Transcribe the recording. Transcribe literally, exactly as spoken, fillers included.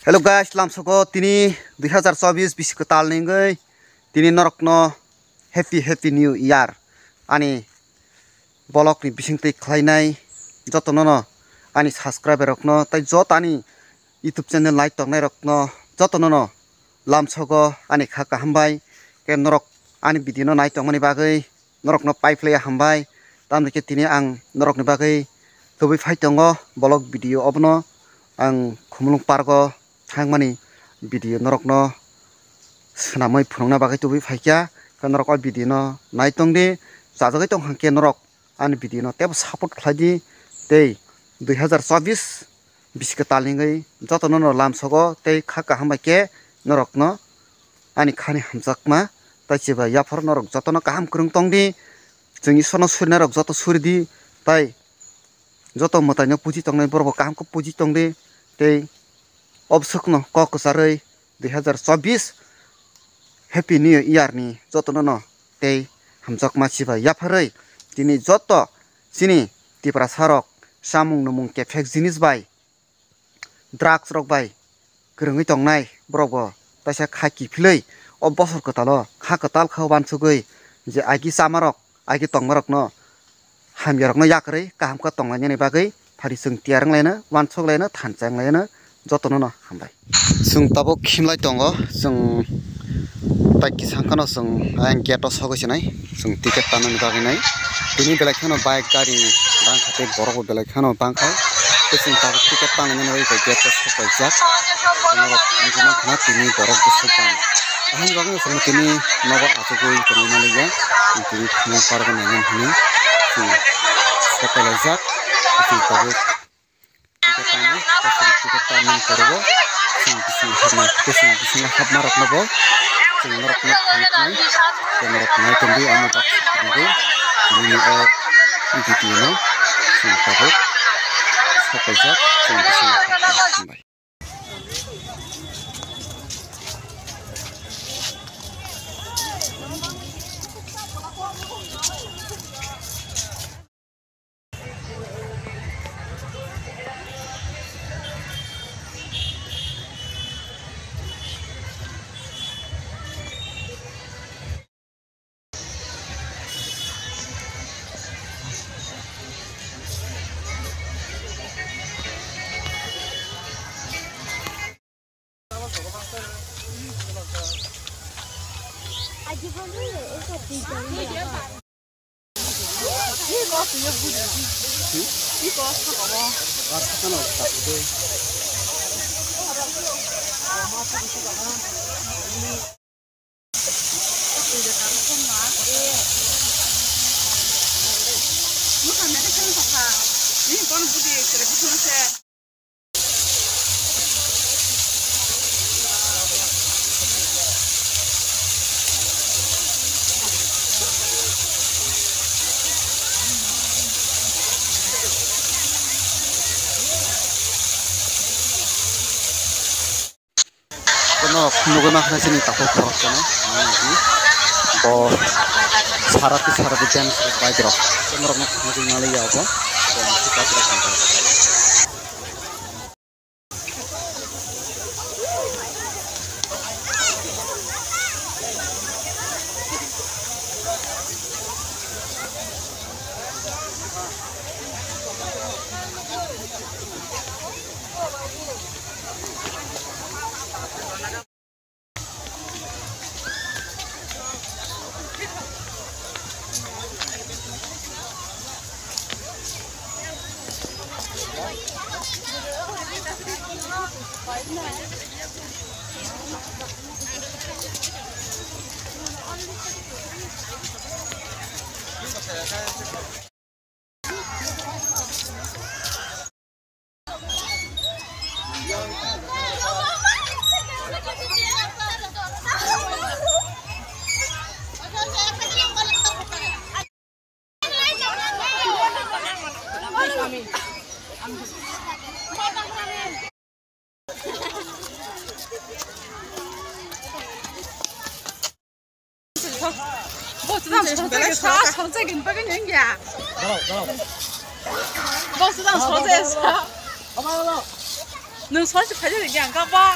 Hello guys, lamsogo tini dui hazar chobis bisi kwtal ni wngwi tini norokno happy happy new year ani vlog ni bisingtwi khlainai jotono no ani subscriber rokno tai joto ani YouTube channel nai tongnai rokno jotono no lamsogo ani kha kaham bai ke norok ani video no nai tongmani bagwi norokno pai phlai hambai. Tamni khe tini ang norokni bagwi tubui phai tongo vlog video obono ang Khumulwng park o thangmani video norokno swnamwi phunukna bagwi tubui phaikha. Khe norok o video no nai tongdi, chajagwi tong hwnkhe norok ani video no teibo support khlai di tei dui hazar chobis bisi kwtal ni wngwi jotono no lamsogo tei kha kaham bai khe norokno ani khani hamjakma tei chiba yaphar norok jotono kaham kwrwng tong di. Chwng Isorno surinai rok joto suri di tei joto mwtaino puji tongnai borok bo kaham khe puji tong di tei obwswkno kok kwcharwi dui hazar chobis Happy New Year ni jotono no tei hamjakma chiba yapharwi tini joto chini Tiprasa rok chamung numung kephek jinis bai drugs rok bai kwrwngwi tongnai borok bo taisa kha kiphilwi o bosor kwtalo kha kwtal kha wansugwi je agi chamarok agi tongmarokno hamyarokno yakarwi kaham khe tonglainani bagwi phari chwng tiyar wnglaino, wansuk laino, thansa wnglaino, jotono no hambai. Chwng tabuk khimlai tongo, chwng tai kisa hwnkhe no chwng ayang gate o sogwi sinai, chwng ticket tanani bagwi nai. Tini belai kheno bike gari bangkha tei borok bo belai kheno bangkha, tei chwng tabuk ticket tanlainani bagwi bai gate o sok paijak. Norok nugwi mankha na tini borok bwswk bang. Ahai bagwi chwng tini nogo achugwi tongwi manliya, tini thangwi park o nainani hwnwi chwng sok pailaijak, chwng tabuk. Ticket tamo, kasing ticket tamo ni korogo, chwng bising hapma, kasing bising hapma rokno bo, chwng norokno phunuknai, tei norok nai tongdi, amo bak tongdi, tini o video no, chwng tabuk, sopaijak, chwng bising hapma, hambai. Kono nugwi mankha chini takhuk khoroksa no, bo sara twi sara twi dance rok bike rok, norok no khwna twi naliya bo. Boss, nang sojak sa, sojak gini pakai neng ya. Boss, nang sojak sa. Nung sojak pakai neng ya, enggak, Pak?